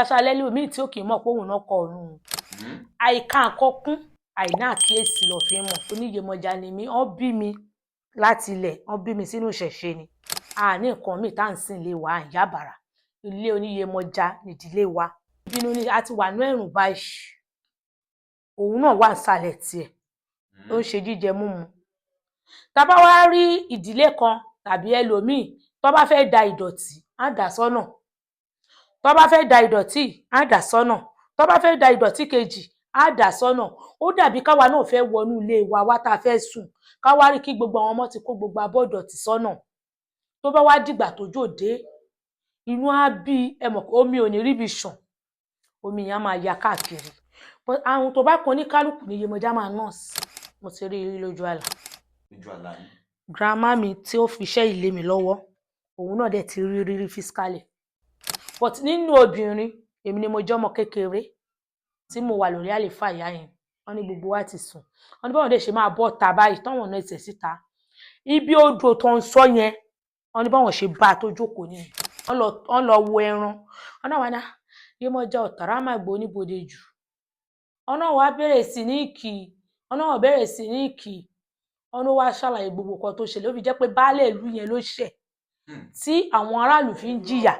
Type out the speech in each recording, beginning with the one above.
Ṣaṣalẹ́ lómi tí ó kì í mọ̀ pé òun náà kọ ọ̀run. Àìka nǹkan kún, àìná àkíyèsí lọ fi ń mọ̀. Oníyemọja ni mí, wọ́n bí mi láti ilẹ̀, wọ́n bí mi sínú ìṣẹ̀ṣe ni. A ní nǹkan míì tá à ń sìn lé wa, à ń yábàrà. Ilé oníyemọja nìdílé wa. Bínú ni a ti wà ní ẹ̀rùn báyìí. Òun náà wà nísàlẹ̀ tiẹ̀, ó ń ṣe jíjẹ múmu. Tá bá wá rí ìdílé kan tàbí ẹlòmíì tó bá fẹ́ da ìdọ̀tí, á dà sọ́nà. Tó bá fẹ́ da ìdọ̀tí, á dà sọ́nà. Tó bá fẹ́ da ìdọ̀tí kejì, á dà sọ́nà. Ó dàbí káwa náà fẹ́ wọnú ilé wa wá tá a fẹ́ sùn, ká wá rí kí gbogbo àwọn ọmọ ti kó gbogbo abọ́ ìdọ̀tí sọ́nà. Tó bá wá dìgbà tójò dé, inú á bí ẹ mọ̀ pé omi ò ní ríbi ṣàn, omi yẹn á máa ya káàkiri. Àrùn tó bá kan ní kálukú ní Yemọja máa nọ́ọ̀sì. Mo ti rí i lójú àlá. Lójú àlá yín. Grandma mi tí ó fi iṣẹ́ ilé mi lọ́wọ́, òun náà dẹ̀ ti rí rírí physically. But nínú obìnrin, èmi ni mo jẹ́ ọmọ kékeré tí mo wà lórí àlééfà ìyá yẹn. Wọ́n ní gbogbo wa ti sùn. Wọ́n ní báwọn dẹ̀ ṣe máa bọ́ ta báyìí, táwọn náà ẹsẹ̀ síta. Ibi odò tó ń sọ yẹn, wọ́n ní báwọn ṣe bá a tó jókòó nìyẹn. Wọ́n lọ wo ẹran. Wọ́n náà wá ní, Yemọja ọ̀tàrà máa gbó oníbodè jù. Wọ́n náà wá bẹ̀rẹ̀ sí ní kì í. Wọ́n náà bẹ̀rẹ̀ sí ní kì í. Wọ́n ló wá ṣàlàyé gbogbo nǹkan tó ṣẹlẹ̀. Ó fi jẹ́ pé baálé ìlú yẹn ló ṣẹ̀ tí àwọn aráàlú fi ń jìyà.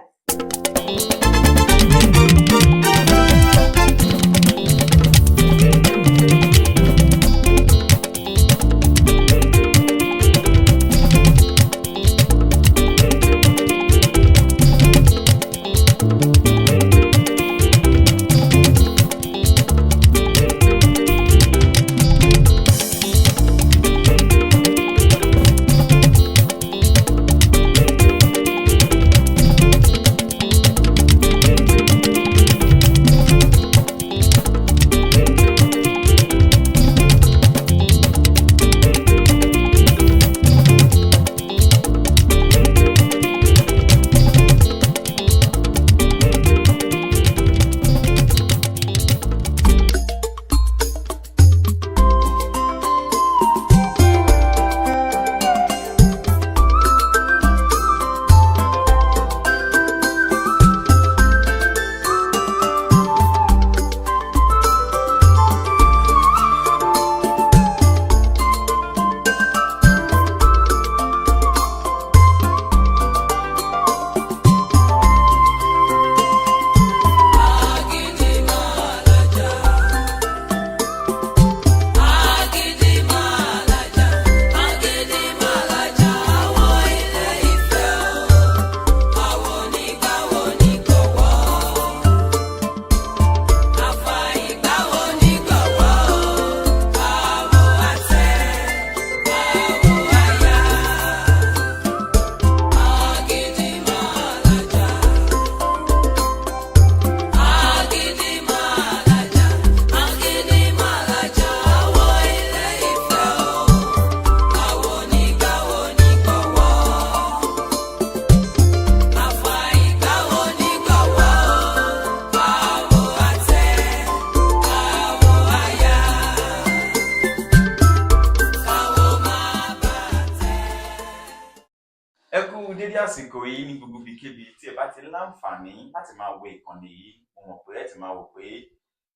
Ẹ kú dédé àsìkò yìí ní gbogbo ibikíbi tí ẹ bá ti láǹfààní láti máa wo ìkànnì yìí. Mo mọ̀ pé ẹ ti máa wò pé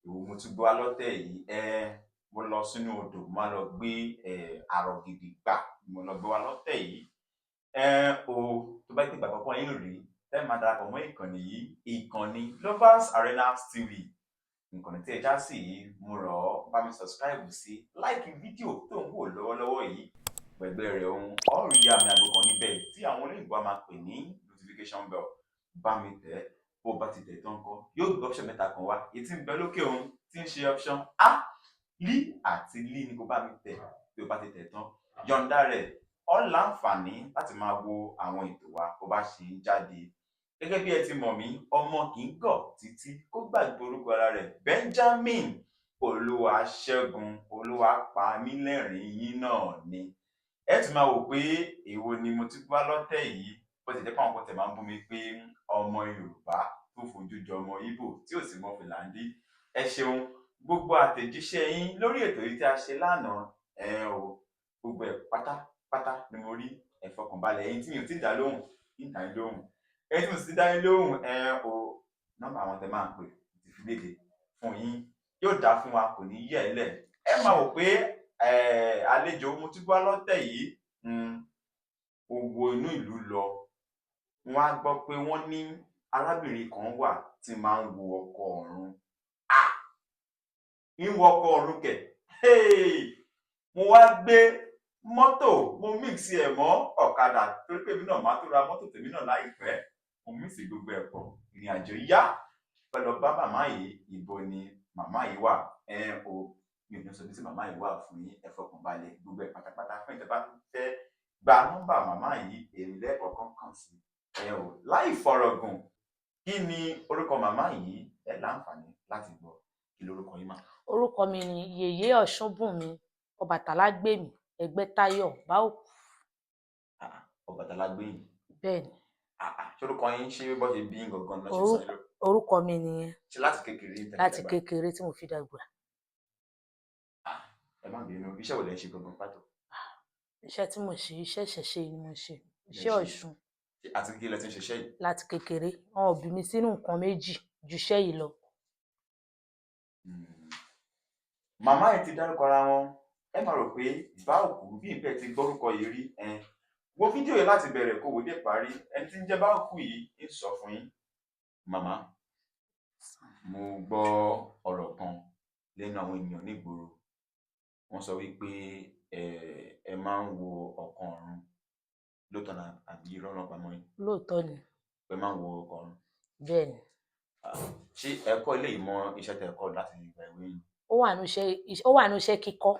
ìwò mo tún gbọ́ wá lọ́tẹ̀ yìí. Ẹ mo lọ sínú odò, mo máa lọ gbé àrọ̀ gidi gbà, mo lọ gbé wá lọ́tẹ̀ yìí. Ẹ o tó bá ti gbà kọ́kọ́ yín rí, tẹ́ máa darapọ̀ mọ́ ìkànnì yìí, ìkànnì Lovers Arena TV, ìkànnì tí ẹ já sí yìí. Mo rọ̀ ọ́, bá mi subscribe sí, like fídíò tó ń wò lọ́wọ́lọ́wọ́ yìí, pẹ̀gbẹ́ rẹ̀ ohun ọ̀rí àmì àgbo kan níbẹ̀ tí àwọn olóyìnbó a máa pè ní notification bell. Bá mi tẹ̀. Bó bá ti tẹ̀ tán kọ́, yóò gbé option mẹ́ta kan wá. Èyí tí ń bẹ lókè òun tí ń ṣe option A, L àti L ni kó bá mi tẹ̀. Bí o bá ti tẹ̀ tán, yọ̀ǹda rẹ̀, ọ́ láǹfààní láti máa wo àwọn ètò wa bó bá ṣe ń jáde. Gẹ́gẹ́ bí ẹ ti mọ̀ mí, ọmọ kì í gọ̀ títí kó gbàgbé orúkọ ara rẹ̀. Benjamin Olúwaṣẹ́gun Olúwapamílẹ́rìn yín náà ni. Ẹ tún máa wò pé èwo ni mo ti wá lọ́tẹ̀ yìí. Bó ti jẹ́ pé àwọn kan tẹ̀ máa ń bú mi pé ọmọ Yorùbá tó fojú jọ ọmọ Ìgbò tí ò sì mọ Fìlàndí. Ẹ ṣeun, gbogbo àtẹ̀jíṣẹ́ yín lórí ètò yìí tí a ṣe lánàá, ẹ o gbogbo ẹ̀ pátápátá ni mo rí. Ẹ fọkànbalẹ̀, ẹ̀yin tí mi ò tí ì dá lóhùn, ń dá yín lóhùn. Ẹ̀yin tí mo sì ti dá yín lóhùn, ẹ o Nọ́mbà àwọn tẹ máa pè ti fi léde fún yín. Yóò dáa fún wa, kò ní yẹ̀ ẹ́ lẹ̀. Ẹ máa wò pé àlejò mo tún gbọ́ lọ́tẹ̀ yìí, owó inú ìlú lọ. Wọ́n á gbọ́ pé wọ́n ní arábìnrin kan wà tí máa ń wo ọkọ ọ̀run. Ń wo ọkọ ọ̀run kẹ̀. Mo wá gbé mọ́tò, mo mix ẹ̀ mọ́ ọ̀kadà torí pé èmi náà máa tó ra mọ́tò tèmi náà láìpẹ́. Mo mix gbogbo ẹ̀ pọ̀. Ìrìn àjò yá. Fẹ́ lọ bá màmá yìí, ibo ni màmá yìí wà? O mi ò ní sọ bí tí màmá yìí wà fún yín, ẹ fọkàn balẹ̀ gbogbo ẹ̀ pátápátá. Fún ìjọba fẹ́ gba nọ́mbà màmá yìí, èmi lẹ́ẹ̀kọ̀ọ̀kan kàn sí ẹ o. Láì fọ̀rọ̀gùn, kí ni orúkọ màmá yìí? Ẹ láǹfààní láti gbọ́. Kí lorúkọ yín mà? Orúkọ mi ni Yèyé Ọ̀ṣúnbùnmi Ọbàtálá Gbèmí Ẹgbẹ́táyọ̀ Báòkú. Ọbàtálá Gbèmí. Bẹ́ẹ̀ ni. Ṣorúkọ yín ṣé bọ́ ṣe bí gangan náà ṣe sọ yín? Orúkọ mi nìyẹn. Ṣe láti kékeré? Láti kékeré tí mo fi dàgbà. Ẹ má bínú, iṣẹ́ wo lẹ ń ṣe gangan pàtó? Iṣẹ́ tí mo ṣe, iṣẹ́ ìṣẹ̀ṣe ni mo ṣe, iṣẹ́ Ọ̀ṣun. Àti kékeré lẹ ti ń ṣiṣẹ́ yìí? Láti kékeré, wọn ò bí mi sínú nǹkan méjì ju iṣẹ́ yìí lọ. Màmá ẹ ti dárúkọ ara wọn, ẹ máa rò pé Báòkú bí ìpẹ́ ti gbórúkọ yìí rí. Wo fídíò yìí láti bẹ̀rẹ̀ kó wò dé parí. Ẹni tí ń jẹ́ Báòkú yìí ń sọ fún yín. Màmá, mo gbọ́ ọ̀rọ̀ kan lẹ́nu àwọn ènìyàn nígboro. Wọ́n sọ wípé ẹ máa ń wo ọkọ ọ̀run. Lóòótọ́ ni àbí irọ́ náà pamọ́ yín? Lóòótọ́ ni. Ẹ máa ń wo ọkọ ọ̀run. Bẹ́ẹ̀ ni. Ṣé ẹ kọ́ ilé ìmọ̀ iṣẹ́ tẹ́ ẹ kọ́ láti ìgbà èwe yín? Ó wà nínú iṣẹ́ kíkọ́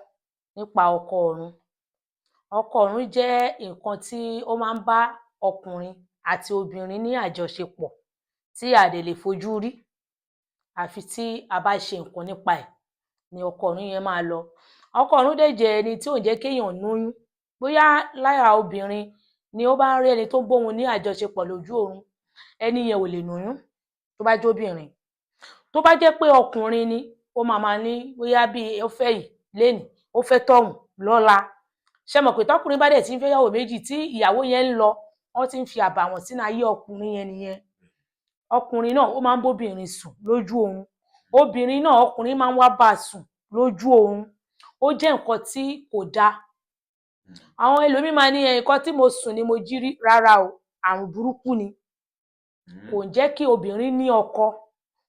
nípa ọkọ ọ̀run. Ọkọ ọ̀run jẹ́ nǹkan tí ó máa ń bá ọkùnrin àti obìnrin ní àjọṣepọ̀ tí a dẹ̀ lè fojú rí. Àfi tí a bá ṣe nǹkan nípa ẹ̀ ni ọkọ ọ̀run yẹn máa lọ. Ọkọ ọ̀run dẹ̀ jẹ́ ẹni tí ò ń jẹ́ kéèyàn lóyún. Bóyá lára obìnrin ni ó bá ń rí ẹni tó ń bóun ní àjọṣepọ̀ lójú oorun, ẹni yẹn ò lè lóyún tó bá jẹ́ obìnrin. Tó bá jẹ́ pé ọkùnrin ni, ó máa máa ní bóyá bí ó fẹ́ yìí lénìí, ó fẹ́ tọ̀hún lọ́la. Ṣé mọ̀ pé tọkùnrin bá dẹ̀ ti ń fẹ́ ìyàwó méjì tí ìyàwó yẹn ń lọ, wọ́n ti ń fi àbàwọ́n sínú ayé ọkùnrin yẹn nìyẹn. Ọkùnrin náà ó máa ń bóbìnrin sùn lójú oorun. Obìnrin náà, ọkùnrin máa ń wá bá a sùn lójú oorun. Ó jẹ́ nǹkan tí kò dáa. Àwọn ẹlòmíì máa ní nǹkan tí mo sùn ni mo jí rí. Rárá o, àrùn burúkú ni. Kò ń jẹ́ kí obìnrin ní ọkọ,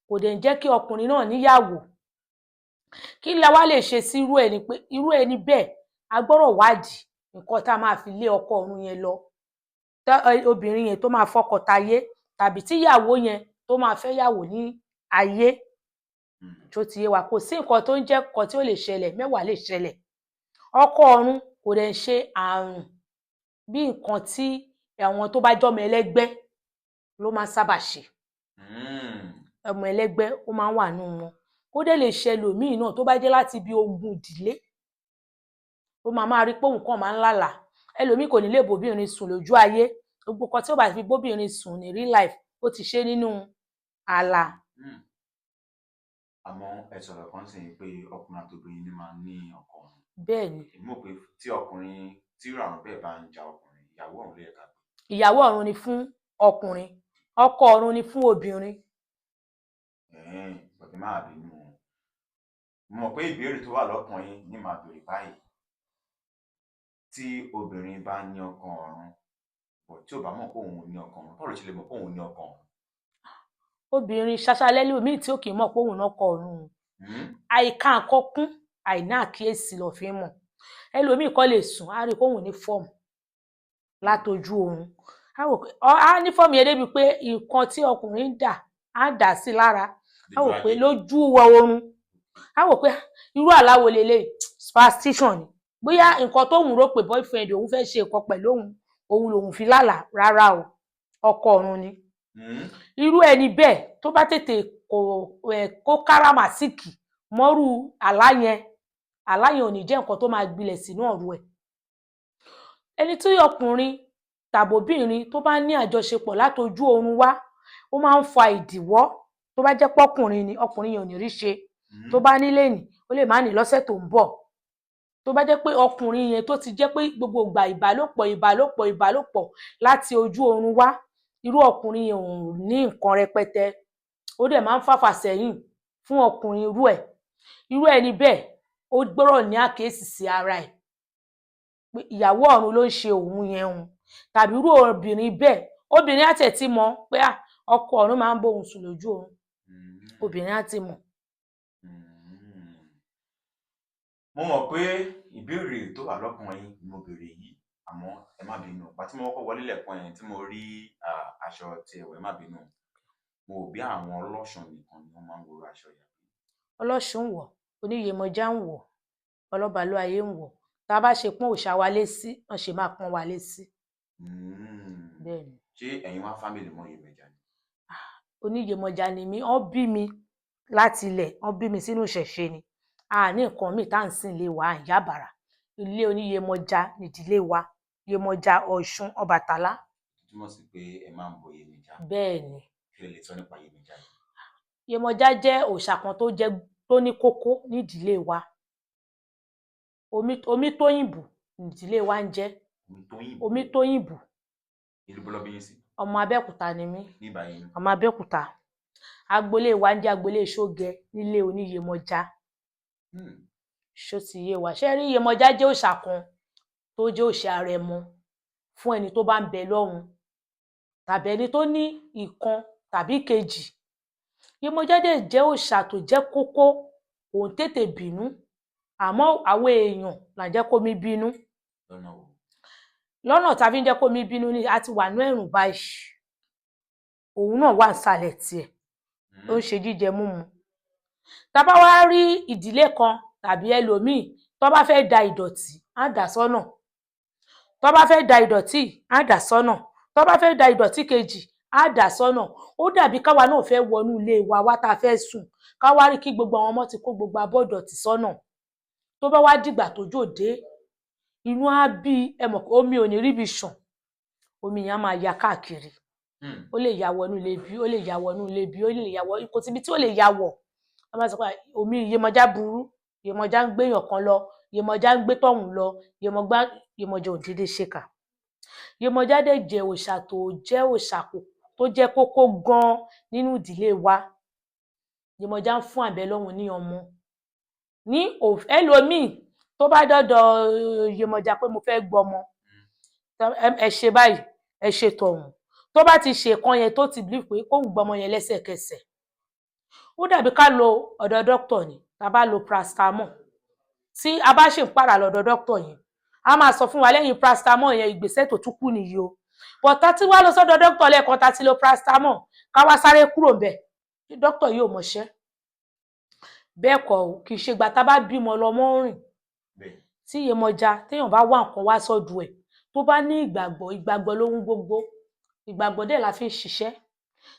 kò dẹ̀ ń jẹ́ kí ọkùnrin náà níyàwó. Kí la wá lè ṣe sí irú ẹni pé irú ẹni bẹ́ẹ̀ a gbọ́dọ̀ wádìí nǹkan tá a máa fi lé ọkọ ọ̀run yẹn lọ. Obìnrin yẹn tó máa fọkọ tayé tàbí tíyàwó yẹn tó máa fẹ́ yàwó ní ayé. Tó ti yé wa, kò sí nǹkan tó ń jẹ́ nǹkan tí ó lè ṣẹlẹ̀, mẹ́wàá lè ṣẹlẹ̀. Ọkọ ọ̀run kò dẹ̀ ń ṣe àrùn bí nǹkan tí àwọn tó bá jọ́mọ ẹlẹ́gbẹ́ ló máa ń sábà ṣe. Ọmọ ẹlẹ́gbẹ́ ó máa ń wà nínú wọn. Ó dẹ̀ lè ṣe ẹlòmíì náà tó bá jẹ́ láti ibi ogun ìdílé. Ó máa máa rí pé òun kàn máa ń lálàá. Ẹlòmíì kò ní lè bóbìnrin sùn lójú ayé. Gbogbo nǹkan tí ó bá fi bóbìnrin sùn ní real life, ó ti ṣe nínú àlá. Àmọ́ ẹ sọ̀rọ̀ kan sì pé ọkùnrin àti obìnrin ni máa ń ní ọkọ ọ̀run. Bẹ́ẹ̀ ni. Èmi mọ̀ pé tí ọkùnrin tí irú àrùn bẹ́ẹ̀ bá ń ja ọkùnrin, ìyàwó ọ̀run ló yẹ ká pè. Ìyàwó ọ̀run ni fún ọkùnrin, ọkọ ọ̀run ni fún obìnrin. Bọ̀dé máa bínú o. Mo mọ̀ pé ìbéèrè tó wà lọ́kàn yín ni màá béèrè báyìí. Tí obìnrin bá ní ọkọ ọ̀run, bọ̀ tí ò bá mọ̀ pé òun ní ọkọ ọ̀run, báwo ló ṣe lè mọ̀ pé òun ní ọkọ ọ̀run? Obìnrin ṣaṣalẹ́ lómi tí ó kì í mọ̀ pé òun náà kọ ọ̀run. Àìka nǹkan kún, àìná àkíyèsí ló fi ń mọ̀. Ẹlòmíì kọ́ lè sùn, á rí pé òun ní fọ́ọ̀mù látojú oorun. Á ní fọ́ọ̀mù yẹn débi pé nǹkan tí ọkùnrin ń dà, á dà sí lára. Á wò pé lójú oorun. Á wò pé irú àlá wo leléyìí, superstition ni. Bóyá nǹkan tóun rò pé boyfriend òun fẹ́ ṣe nǹkan pẹ̀lú òun, òun lòun fi lálàá. Rárá o, ọkọ ọ̀run ni. Irú ẹni bẹ́ẹ̀ tó bá tètè kó káràmásìkì mọ́rú àlá yẹn, àlá yẹn ò ní jẹ́ nǹkan tó máa gbilẹ̀ sínú ọ̀rọ̀ ẹ̀. Ẹni tí ọkùnrin tàbóbìnrin tó bá ní àjọṣepọ̀ látojú oorun wá, ó máa ń fa ìdíwọ́. Tó bá jẹ́ pọ́kùnrin ni, ọkùnrin yẹn ò ní rí ṣe. Tó bá nílé ní, ó lè má ní lọ́sẹ̀ tó ń bọ̀. Tó bá jẹ́ pé ọkùnrin yẹn tó ti jẹ́ pé gbogbo ìgbà ìbálòpọ̀ ìbálòpọ̀ ìbálòpọ̀ láti ojú oorun wá, irú ọkùnrin yẹn ò ní nǹkan rẹpẹtẹ. Ó dẹ̀ máa ń fàfà sẹ́yìn fún ọkùnrin irú ẹ̀. Irú ẹni bẹ́ẹ̀, ó gbọ́dọ̀ ní àkíyèsí sí ara ẹ̀ pé ìyàwó ọ̀run ló ń ṣe òun yẹn òun, tàbí irú obìnrin bẹ́ẹ̀, obìnrin á tẹ̀ ti mọ̀ pé ọkọ ọ̀run máa ń bóun sùn lójú oorun. Obìnrin á ti mọ̀. Mo mọ̀ pé ìbéèrè tó wà lọ́kàn yín ni mo béèrè yìí, àmọ́ ẹ má bínú. Ìgbà tí mo kọ́kọ́ wọlé lẹ́ẹ̀kan yẹn tí mo rí aṣọ tí ẹ wọ̀, ẹ má bínú. Mo rò bí àwọn ọlọ́ṣun nìkan ni wọ́n máa ń wọ aṣọ yẹn. Ọlọ́ṣun ń wọ̀, oníyèmọjá ń wọ̀, ọlọ́balúayé ń wọ̀. Tá a bá ṣe pọ́n òòṣà wa lé sí, wọ́n ṣe máa pọ́n wa lé sí. Bẹ́ẹ̀ ni. Ṣé ẹ̀yin wá fámìlì mọ́ Yemọja ni? Oníyèmọja ni mí, wọ́n bí mi láti ilẹ̀, wọ́n bí mi sínú ìṣẹ̀ṣe ni. A ní nǹkan míì tá à ń sìn lé wa, à ń yábàrà. Ilé oníyèmọja nìdílé wa. Yemọja, Ọ̀ṣun, Ọbàtálá. Túmọ̀ sí pé ẹ máa ń bọ Yemọja. Bẹ́ẹ̀ ni. Kí lẹ lè sọ nípa Yemọja yìí? Yemọja jẹ́ òòṣà kan tó jẹ́ tó ní kókó nídìílé wa. Omitóyìnbù nídìílé wa ń jẹ́. Omitóyìnbù. Ìlú bọ́lọ́ bí yín sí? Ọmọ Abẹ́òkúta ni mí. Ní ìbàyẹn. Ọmọ Abẹ́òkúta. Agboolé wa ń jẹ́ agboolé Ṣógẹ nílé oníyemọja. Ṣó ti yé wa? Ṣé rí, Yemọja jẹ́ òòṣà kan tó jẹ́ òòṣà àrẹ̀mọ fún ẹni tó bá ń bẹ lọ́run tàbí ẹni tó ní ìkan tàbí kejì. Yemọja dẹ̀ jẹ́ òòṣà tó jẹ́ kókó, kò ń tètè bínú, àmọ́ àwọn èèyàn là ń jẹ́ kó mi bínú. Lọ́nà wo? Lọ́nà tá a fi ń jẹ́ kó mi bínú ni a ti wà ní ẹ̀rùn báyìí. Òun náà wà nísàlẹ̀ tiẹ̀, ó ń ṣe jíjẹ múmu. Tá a bá wá rí ìdílé kan tàbí ẹlòmíì tó bá fẹ́ da ìdọ̀tí, á dà sọ́nà. Tó bá fẹ́ da ìdọ̀tí, á dà sọ́nà. Tó bá fẹ́ da ìdọ̀tí kejì, á dà sọ́nà. Ó dàbí káwa náà fẹ́ wọnú ilé wa wá tá a fẹ́ sùn, ká wá rí kí gbogbo àwọn ọmọ ti kó gbogbo abọ́ ìdọ̀tí sọ́nà. Tó bá wá dìgbà tójò dé, inú á bí ẹ mọ̀ pé omi ò ní ríbi ṣàn, omi yẹn á máa ya káàkiri. Ó lè ya wọnú ilé bí, ó lè ya wọnú ilé bí, ó lè ya wọ, kò síbi tí ó lè ya wọ̀. Wọ́n máa sọ pé omi Yemọja burú, Yemọja ń gbéyàn kan lọ, Yemọja ń gbé tọ̀hún lọ, Yemọja ò dédé ṣèkà. Yemọja dẹ̀ jẹ́ òòṣà tó jẹ́ òòṣà tó jẹ́ kókó gan-an nínú ìdílé wa. Yemọja ń fún àbẹ̀lọ́hun ní ọmọ. Ní ẹlòmíì tó bá dọ́dọ̀ Yemọja pé mo fẹ́ gbọmọ, ẹ ṣe báyìí, ẹ ṣe tọ̀hún. Tó bá ti ṣe kan yẹn tó ti believe pé kóun gbọmọ yẹn lẹ́sẹ̀kẹsẹ̀. Ó dàbí ká lo ọ̀dọ̀ dókítà ni, tá a bá lo paracetamol. Tí a bá ṣì ń pàrà lọ́dọ̀ dókítà yẹn, a máa sọ fún wa lẹ́yìn paracetamol yẹn ìgbésẹ̀ tó tún kù nìyí o. But tá tí wá lọ sọ́dọ̀ dókítà lẹ́ẹ̀kan tá ti lo paracetamol, ká wá sáré kúrò ńbẹ̀. Dókítà yóò mọṣẹ́. Bẹ́ẹ̀ kọ́ o, kì í ṣe ìgbà tá a bá bímọ lọmọ ń rìn. Tí Yemọja téèyàn bá wá nǹkan wá sọ́dọ̀ ẹ̀, tó bá ní ìgbàgbọ́, ìgbàgbọ́ lóhun gbogbo. Ìgbàgbọ́ dẹ̀ la fi ń ṣiṣẹ́.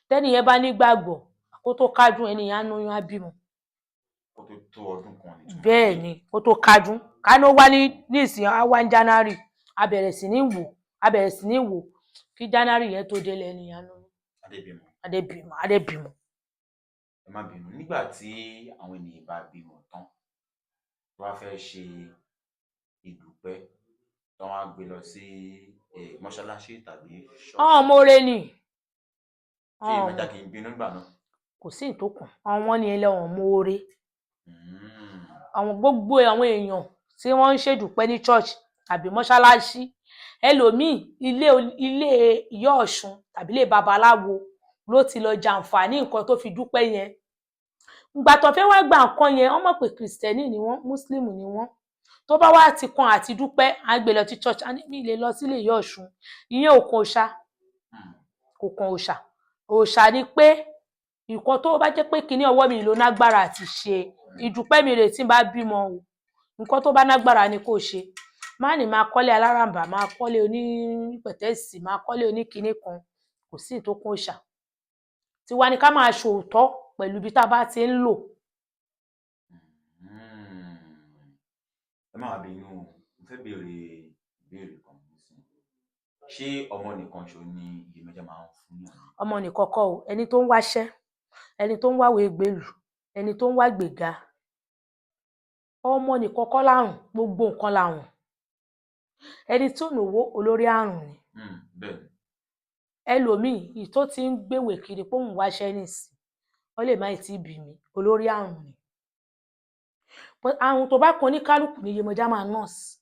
Tẹ́ni yẹn bá ní ìgbàgbọ́, kó tó kádùn ẹni yẹn á lóyún á bímọ. Kó tó tó ọdún kan ni. Bẹ́ẹ̀ ni, kó tó kádùn. Ká ló wá ní nísìnyí, á wá ní January, a bẹ̀rẹ̀ sí ní wò, a bẹ̀rẹ̀ sí ní wò. Kí January yẹn tó délé ẹni yẹn á lóyún. Adébímọ. Adébímọ, Adébímọ. Ẹ má bínú, nígbà tí àwọn ènìyàn bá bímọ tán, tó bá fẹ́ ṣe ìdúpẹ́, tó wá gbé lọ sí mọ́ṣáláṣí tàbí ṣọ́ọ̀ṣì. Ọ̀n mọ́re ni. Ṣé Yemọja kì í bínú nígbà náà? Kò sí ìtókùn. Àwọn ní ilé wọn mọ́re. Àwọn gbogbo àwọn èèyàn tí wọ́n ń ṣèdúpẹ́ ní church tàbí mọ́ṣáláṣí, ẹlòmíì ilé ilé ìyá Ọ̀ṣun tàbí ilé babaláwo ló ti lọ jàǹfààní nǹkan tó fi dúpẹ́ yẹn. Ìgbà tó fẹ́ wá gba nǹkan yẹn, wọ́n mọ̀ pé Kristẹni ni wọ́n, Mùsùlùmí ni wọ́n. Tó bá wá ti kan àti dúpẹ́, á gbé lọ sí church, á ní mi lè lọ sílé ìyá Ọ̀ṣun. Ìyẹn ò kan òòṣà, kò kan òòṣà. Òòṣà ni pé nǹkan tó bá jẹ́ pé kinní ọwọ́ mi ló nágbára àti ṣe ìdúpẹ́ mi rè tí n bá bímọ o. Nǹkan tó bá nágbára ni kó ṣe. Má ní máa kọ́lé aláràǹbà, máa kọ́lé oní pẹ̀tẹ́ẹ̀sì, máa kọ́lé oní kinní kan, kò sí ìtókùn òòṣà. Tiwa ni ká máa ṣòótọ́ pẹ̀lú ibi tá a bá ti ń lò. Ẹ má wá bínú, mo fẹ́ béèrè ìbéèrè kan nísìnyí. Ṣé ọmọ nìkan ṣo ni Yemọja máa ń fún yàn? Ọmọ nìkan kọ́ o, ẹni tó ń wáṣẹ́, ẹni tó ń wáwèé ìgbélùú, ẹni tó ń wá ìgbéga. Ọmọ nìkan kọ́ làrùn, gbogbo nǹkan làrùn. Ẹni tí ò lówó olórí àrùn ni. Bẹ́ẹ̀ ni. Ẹlòmíì tó ti ń gbéwèé kiri pé òun wáṣẹ́ nísìnyí, Wọ́n lè má tí ì bí mi, olórí àrùn ni. But àrùn tó bá kan ní kálukú ní Yemọja máa nọ́ọ̀sì.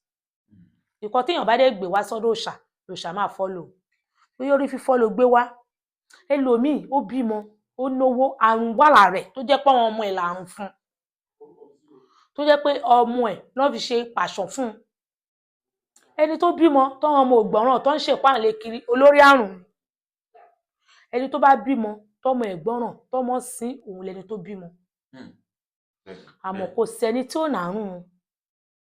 Ìkọ́ téèyàn bá dé gbé wá sọ́dọ̀ òòṣà, lòòṣà máa fọ́lò. Bóyá orí fífọ́ ló gbé wá. Ẹlòmíì ó bímọ, ó náwó, àrùn wà lára ẹ̀ tó jẹ́ pé àwọn ọmọ ẹ̀ làrùn fún un. Tó jẹ́ pé ọmọ ẹ̀ ló fi ṣe pàṣán fún un. Ẹni tó bímọ, tọ́wọn ọmọ ògbọ́ràn tó ń ṣèpáǹle kiri, olórí àrùn ni. Ẹni tó bá bímọ, tọ́mọ ẹ̀ gbọ́ràn, tọ́mọ sín, òun lẹni tó bímọ. Àmọ́ kò sẹ́ni tí ò nárùn.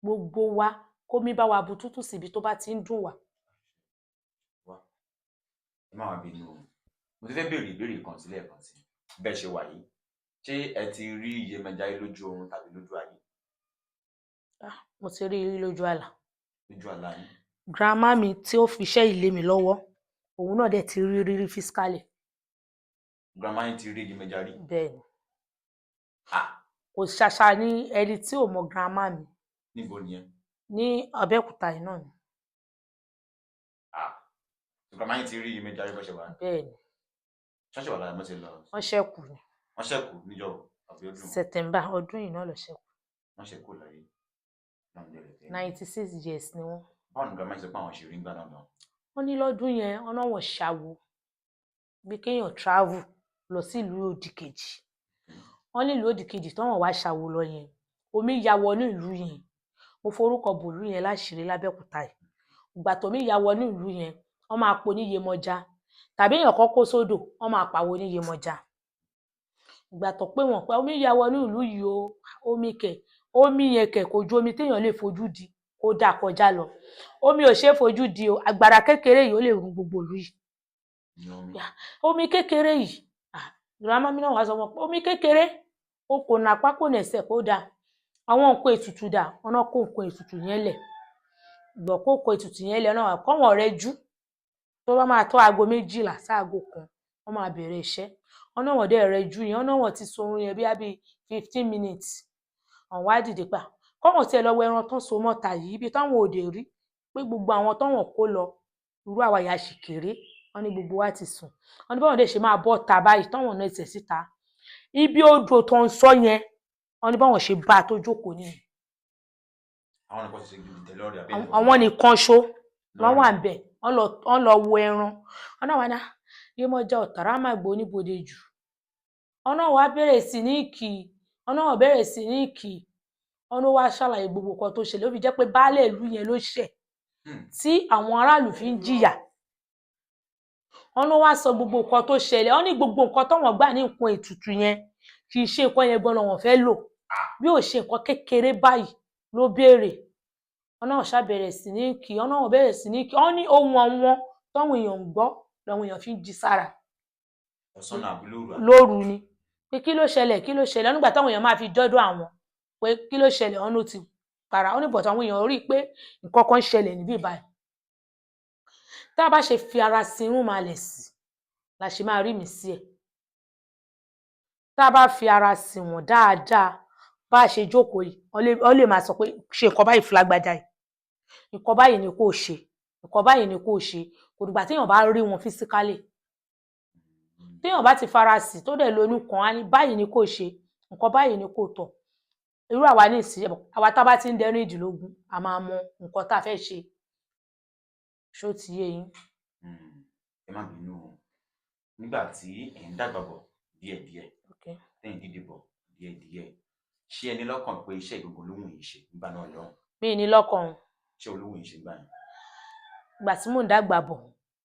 Gbogbo wa kó mi bá wa bu tútù síbi tó bá ti ń dùn wá. Ẹ má wá bínú o, mo ti fẹ́ béèrè ìbéèrè kan sílẹ̀ kan sí bẹ́ẹ̀ ṣe wà yìí. Ṣé ẹ ti rí Yemọja yìí lójú oorun tàbí lójú ayé? Mo ti rí i lójú àlá. Lójú àlá yín? Grandma mi tí ó fi iṣẹ́ yìí lé mi lọ́wọ́, òun náà dẹ̀ ti rí rírí physically. Grandma yín ti rí Yemọja rí? Bẹ́ẹ̀ ni. Ah. Kò ṣàṣà ní ẹni tí ò mọ grandma mi. Níbo nìyẹn? Ní Abẹ́òkúta yìí náà ni. Ah, grandma yín ti rí Yemọja rí bó ṣe wà? Bẹ́ẹ̀ ni. Ṣọ́ọ̀ṣì wà lára mo ti lọ. Wọ́n ṣẹ́kù ni. Wọ́n ṣẹ́kù níjọ́ àbí ọdún? September ọdún yìí náà lọ ṣẹ́kù. Wọ́n ṣẹ́kù láyé. 96 years ni wọ́n. Báwo ni grandma yín sọ pé àwọn ṣe rí ńgbà náà lọ? Wọ́n ní lọ́dún yẹn, wọ́n náà wọ́n ṣàwo bí kéèyàn travel lọ sí ìlú òdì kejì. Wọ́n ní ìlú òdì kejì táwọn wá ṣàwo lọ yẹn, omi ya wọnú ìlú yẹn. Mo forúkọ bòlú yẹn láṣìírí lábẹ́òkúta yìí. Ìgbà tómi ya wọnú ìlú yẹn, wọ́n máa po ní Yemọja, tàbí èèyàn kan kó sódò, wọ́n máa pàwọ́ ní Yemọja. Ìgbà tó pé wọ́n pé omi ya wọnú ìlú yìí o, omi kẹ̀, omi yẹn kẹ̀ kò ju omi téèyàn lè fojú di kó dà kọjá lọ. Omi ò ṣeé fojú di o, àgbàrá kékeré yìí ó lè run gbogbo ìlú yìí. Omi kékeré yìí, grandma mi náà wá sọ wọn pé omi kékeré, o kò nà apá kò nà ẹsẹ̀ kó dáa. Àwọn nǹkan ètùtù dà, wọn náà kó nǹkan ètùtù yẹn lẹ̀. Ìgbà kó nǹkan ètùtù yẹn lẹ̀ náà, kọ́wọ̀n rẹ jú. Tó bá máa tó aago 12 sáago 1, wọ́n máa bẹ̀rẹ̀ iṣẹ́. Wọ́n náà wọ́n dẹ̀ rẹ jú yẹn, wọ́n náà wọ́n ti sunrun yẹn bí 15 minutes. Àwọn wá dìde pa. Kọ́wọ̀n tí ẹ lọ wọ ẹran tán so mọ́ta yìí, ibi táwọn òde rí pé gbogbo àwọn táwọn kó lọ, irú àwa yà sì kéré. Wọ́n ní gbogbo wa ti sùn. Wọ́n ní báwọn dẹ̀ ṣe máa bọ́ ta báyìí, táwọn náà ẹsẹ̀ síta. Ibi odò tó ń sọ yẹn, wọ́n ní báwọn ṣe bá a tó jókòó nìyẹn. Àwọn nìkan ṣe gidi tẹ̀lé ọ̀rẹ́ àbí? Àwọn nìkan ṣo wọ́n wà ńbẹ̀, wọ́n lọ wo ẹran. Wọ́n náà wá ní Yemọja ọ̀tàrà máa gbó oníbodè jù. Wọ́n náà wá bẹ̀rẹ̀ sí ní kì í, wọ́n náà bẹ̀rẹ̀ sí ní kì í. Wọ́n ló wá ṣàlàyé gbogbo nǹkan tó ṣẹlẹ̀, ó fi jẹ́ pé baálé ìlú yẹn ló ṣẹ̀ tí àwọn aráàlú fi ń jìyà. Wọ́n ló wá sọ gbogbo nǹkan tó ṣẹlẹ̀. Wọ́n ní gbogbo nǹkan táwọn gbà ní nǹkan ètùtù yẹn, kì í ṣe nǹkan yẹn gan-an wọ́n fẹ́ lò. Bí ò ṣe nǹkan kékeré báyìí ló béèrè. Wọ́n náà ṣàbẹ̀rẹ̀ sí ní kì í, wọ́n náà bẹ̀rẹ̀ sí ní kì í. Wọ́n ní ohun àwọn táwọn èèyàn ń gbọ́ làwọn èèyàn fi ń jí sára. Ọ̀sán àbí lóru? Lóru ni. Pé kí ló ṣẹlẹ̀, kí ló ṣẹlẹ̀? Nígbà táwọn èèyàn máa fi dọ́dọ̀ àwọn pé kí ló ṣẹlẹ̀, wọ́n ló ti para. Ó ní bọ̀tọ̀ àwọn èèyàn rí i pé nǹkan kan ń ṣẹlẹ̀ níbí báyìí. Tá a bá ṣe fi ara sin irun máa lẹ̀ sí, la ṣe máa rí mi sí ẹ̀. Tá a bá fi ara sìn wọ́n dáadáa, bá a ṣe jókòó yìí, wọ́n lè máa sọ pé ṣe nǹkan báyìí fún lágbájá yìí. Nǹkan báyìí ni kó ṣe, nǹkan báyìí ni kó ṣe. Kò dìgbà téèyàn bá rí wọn physically. Téèyàn bá ti fara sí tó dẹ̀ lonú kan, á ní báyìí ni kó ṣe, nǹkan báyìí ni kó tọ̀. Irú àwa ní ìsìn, àwa tá a bá ti ń dẹnu ìdìlógún, a máa mọ nǹkan tá a fẹ́ ṣe. Ṣó ti yé yín? Ẹ má bínú o. Nígbà tí ẹ̀ ń dàgbà bọ̀ díẹ̀díẹ̀, tẹ́ ń dìde bọ̀ díẹ̀díẹ̀, ṣé ẹ ní lọ́kàn pé iṣẹ́ ìgbógun ló wù yín ṣe nígbà náà lọ́hùn? Mi ní lọ́kàn o. Ṣé olówó yín ṣe gbà yẹn? Ìgbà tí mò ń dàgbà bọ̀,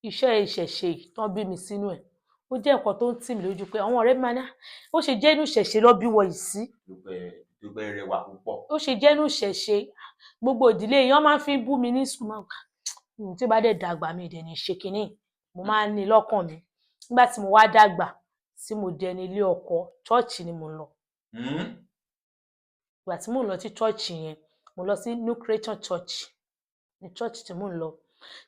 iṣẹ́ ìṣẹ̀ṣe yìí tán bí mi sínú ẹ̀, ó jẹ́ nǹkan tó ń tì mí lójú pé àwọn ọ̀rẹ́ mi máa ní, ó ṣe jẹ́ inú ìṣẹ̀ṣe lọ bí wọ yìí sí. Dúpẹ́ rẹwà púpọ̀. Ó ṣe jẹ́ inú ìṣẹ̀ṣe. Gbogbo ìdílé èèyàn máa ń fi bú mi ní sùkúl máa ń tí bá dẹ̀ dàgbà mi dẹ̀ ní ṣe kinní. Mo máa ń ní lọ́kàn mi. Nígbà tí mo wá dàgbà, tí mo dẹni ilé ọkọ, chọ́ọ̀chì ni mo ń lọ. Ìgbà tí mò ń lọ sí chọ́ọ̀chì yẹn, mo lọ sí New Creation Church, ní chọ́ọ̀chì tí mò ń lọ.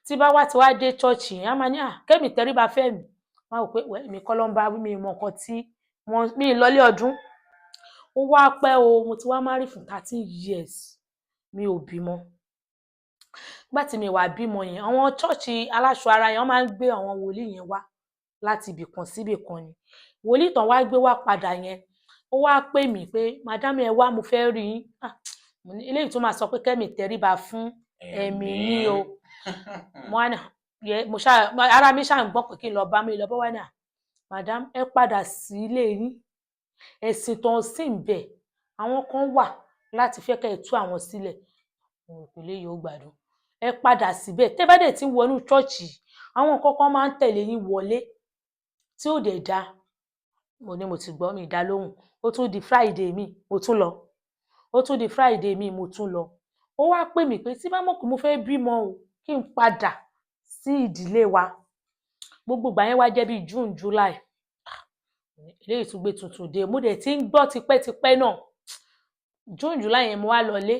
Tí bá wá ti wá dé chọ́ọ̀chì yẹn, á máa ní, kẹ́mi tẹríba fẹ́ mi. Wọ́n á wò pé, wẹ́, èmi kọ́ ló ń bá wí, mi mọ nǹkan tí wọ́n, mi lọlé ọdún. Ó wá pẹ́ o, mo ti wá marry fún 13 years, mi ò bímọ. Nígbà tí mi wá bímọ yẹn, àwọn chọ́ọ̀chì aláṣọ ara yẹn, wọ́n máa ń gbé àwọn wòlíì yẹn wá láti ibì kan sí ibì kan ni. Wòlíì tán wá gbé wá padà yẹn, ó wá pè mí pé madam, ẹ wá, mo fẹ́ rí yín. Ah, mo ní eléyìí tó máa sọ pé kẹ́mi tẹríba fún ẹ̀mí ní o. Mo wá ní yẹ, mo ṣáà, ara mi ṣáà ń gbọ́ pé kí n lọ bá mi lọ bá wá ní à, madam, ẹ padà sí ilé yín, ẹ̀sìn tó ń sìn bẹ̀, àwọn kan wà láti fẹ́ kẹ́ ẹ tú àwọn sílẹ̀. Mo rò pé eléyìí ó gbádùn. Ẹ padà síbẹ̀, tẹ́ bá dẹ̀ ti ń wọnú ṣọ́ọ̀ṣì, àwọn nǹkan kan máa ń tẹ̀lé yín wọlé tí ò dẹ̀ dáa. Mo ní mo ti gbọ́, mi dá lóhùn. Ó tún di Friday mi, mo tún lọ. Ó tún di Friday mi, mo tún lọ. Ó wá pè mí pé tí bá mọ̀ pé mo fẹ́ bímọ o, kí n padà sí ìdílé wa. Gbogbo ìgbà yẹn wá jẹ́ bíi June, July. Eléyìí tún gbé tuntun dé, mo dẹ̀ ti ń gbọ́ tipẹ́tipẹ́ náà. June, July yẹn, mo wá lọlé,